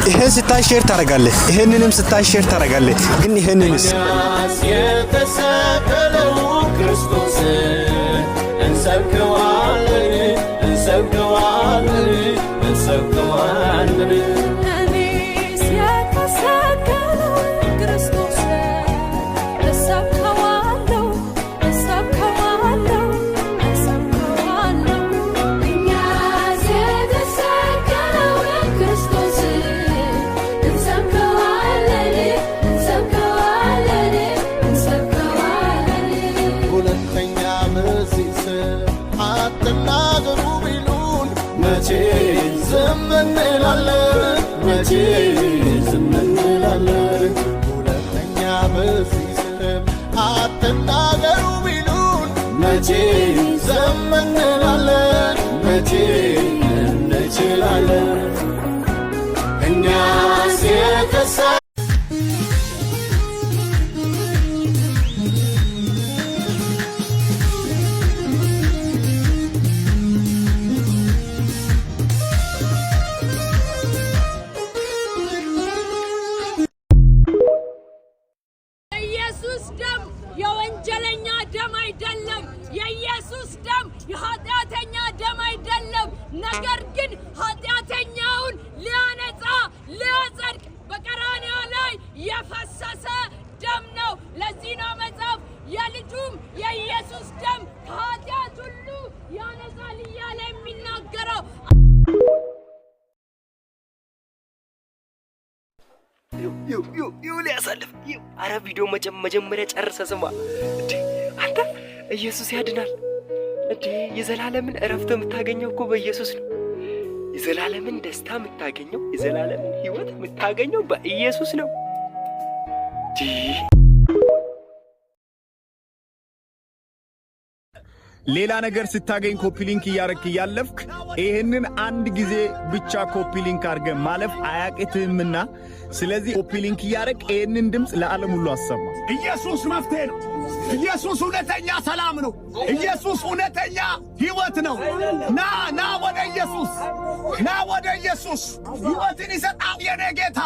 ይሄን ስታይ share ታደርጋለህ፣ ይሄንንም ስታይ share ታደርጋለህ። ግን ይሄንንስ? የተሰቀለው ክርስቶስ እንሰብከዋለን፣ እንሰብከዋለን፣ እንሰብከዋለን። እኔስ የተሰቀለው ክርስቶስ እሰብከዋለሁ፣ እሰብከዋለሁ፣ እሰብከዋለሁ። እኛስ የተሰቀለው ክርስቶስ እንሰብከዋለን፣ እንሰብከዋለን፣ እንሰብከዋለን። ሁለተኛ በዚህ ስም አትናገሩ ቢሉን መቼ ዝም እንላለን? መቼ ዝም እንላለን? ሁለተኛ በዚህ ስም አትናገሩ ቢሉን መቼ ዝም እንላለን? መቼ እንችላለን? እኛስ የተሰ የኢየሱስ ደም የወንጀለኛ ደም አይደለም። የኢየሱስ ደም የኃጢአተኛ ደም አይደለም። ነገር ግን ኃጢአተኛውን ሊያነጻ፣ ሊያጸድቅ በቀራንዮ ላይ የፈሰሰ ደም ነው። ለዚህ ነው መጽሐፍ የልጁም የኢየሱስ ደም ከኃጢአት ሁሉ ያነጻል እያለ የሚናገረው። ይው ሊያሳልፍ። አረ ቪዲዮ መጀመሪያ ጨርሰ ስማ። እንዴ አንተ፣ ኢየሱስ ያድናል እንዴ! የዘላለምን እረፍት የምታገኘው እኮ በኢየሱስ ነው። የዘላለምን ደስታ የምታገኘው፣ የዘላለምን ህይወት የምታገኘው በኢየሱስ ነው። እንዴ! ሌላ ነገር ስታገኝ copy link እያረክ እያለፍክ ይህንን አንድ ጊዜ ብቻ copy link አድርገህ ማለፍ አያቅትህምና፣ ስለዚህ copy link እያረክ ይህንን ድምፅ ለዓለም ሁሉ አሰማ። ኢየሱስ መፍትሄ ነው። ኢየሱስ እውነተኛ ሰላም ነው። ኢየሱስ እውነተኛ ሕይወት ነው። ና፣ ና ወደ ኢየሱስ፣ ና ወደ ኢየሱስ። ሕይወትን ይሰጣል የኔ ጌታ።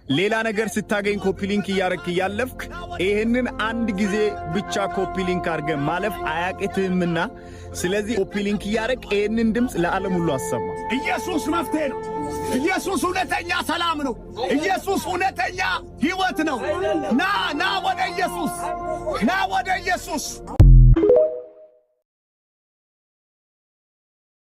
ሌላ ነገር ስታገኝ copy link እያረክ እያለፍክ ይህንን አንድ ጊዜ ብቻ copy link አድርገህ ማለፍ አያቅትህምና፣ ስለዚህ copy link እያረክ ይህንን ድምፅ ለዓለም ሁሉ አሰማ። ኢየሱስ መፍትሄ ነው። ኢየሱስ እውነተኛ ሰላም ነው። ኢየሱስ እውነተኛ ሕይወት ነው። ና፣ ና ወደ ኢየሱስ፣ ና ወደ ኢየሱስ።